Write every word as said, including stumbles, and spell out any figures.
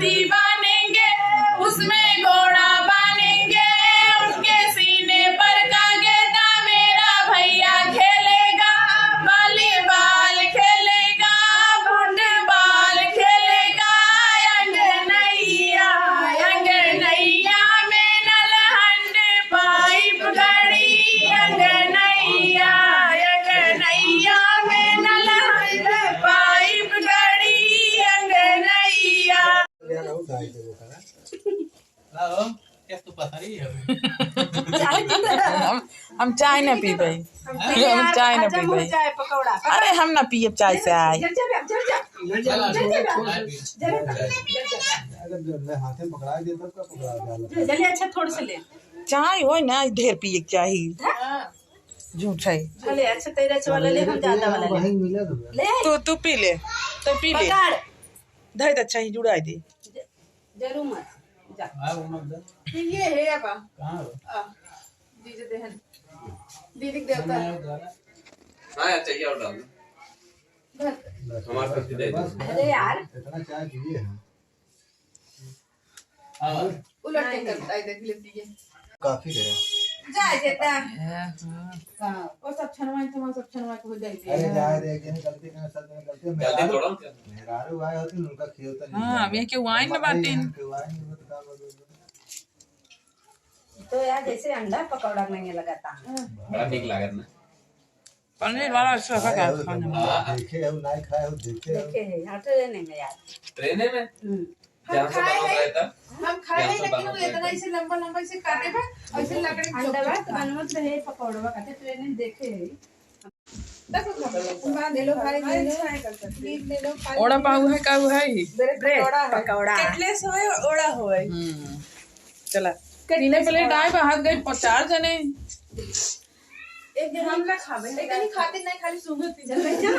बांधेंगे, उसमें घोड़ा बांधेंगे, उसके सीने पर का गेंदा मेरा भैया खेलेगा, वॉलीबॉल खेलेगा, फुटबॉल खेलेगा। अंगनैया, अंगनैया में नलहंड पाइप गड़ी, अंगनैया, अंगनैया में नलहंड पाइप गड़ी, अंगनैया। हम, हम चाय ना पीबे। हम चाय ना पीबे। अरे, हम ना पियब चाय से आए। जल्दी, अच्छा, थोड़े से ले। चाय होई ना, ढेर पिए के चाही। हाँ। झूठ है। ले, अच्छा, तेरा अच्छा वाला ले, हम ज्यादा वाला ले। ले। तू, तू पी ले, तू पी ले। पकड़। धर दे, अच्छा ही जुड़ाई दे। जरूर मत जा। ये है अब। कहाँ हो? आ, दीदी देहन। दीदी के देवता। हाँ यार, चाहिए और डाल दो। धर। हमारे साथ दे दो। अरे यार। इतना चाय पिए हैं। हाँ। उलट के करता है, देख लेती है। काफी गया। जा जेता। हाँ, हाँ। हाँ, वो सब छनवाई, छनवाई, सब छनवाई को हो जाए। अरे जा रे, एक जने गलती करे, सब जने गलती। जल्दी मेहरारू, तोड़ो। मेहरारू आए होते, उनका खियोता नहीं हाँ, जाता। अब ये क्यों वाइन में बाटे? इनके वाइन में तो का बोलूं? तो यार, जैसे अंडा पकौड़ा नहीं लगाता। बड़ा नीक लागत ना। पनीर वाला अच्छा खाए हो खाने में। तो देखे हो, नहीं खाए हो, देखे हो। देखे हैं, हाँ, ट्रेन में यार। ट्रेन में? हम्म। हम खाए नहीं, हम खाए नहीं, लेकिन वो इतना ऐसे लंबा लंबा ऐसे काटे बा, ऐसे लकड़ी अंडा बा, बनवत रहे पकौड़वा खाते, ट्रेन में देखे है। देखो, बांध ले लो भाई, ले लो। ले लो, खा लो। ओड़ा पाव है, का है? ब्रेड पकौड़ा है। पकौड़ा। कटलेस होए, ओड़ा होए। हम्म। चला। तीने प्लेट आए बा, हाथ गए, चार जने। एक दिन हम ना खाबे, लेकिन खाते नहीं, खाली सूंघत ही। चल, चल,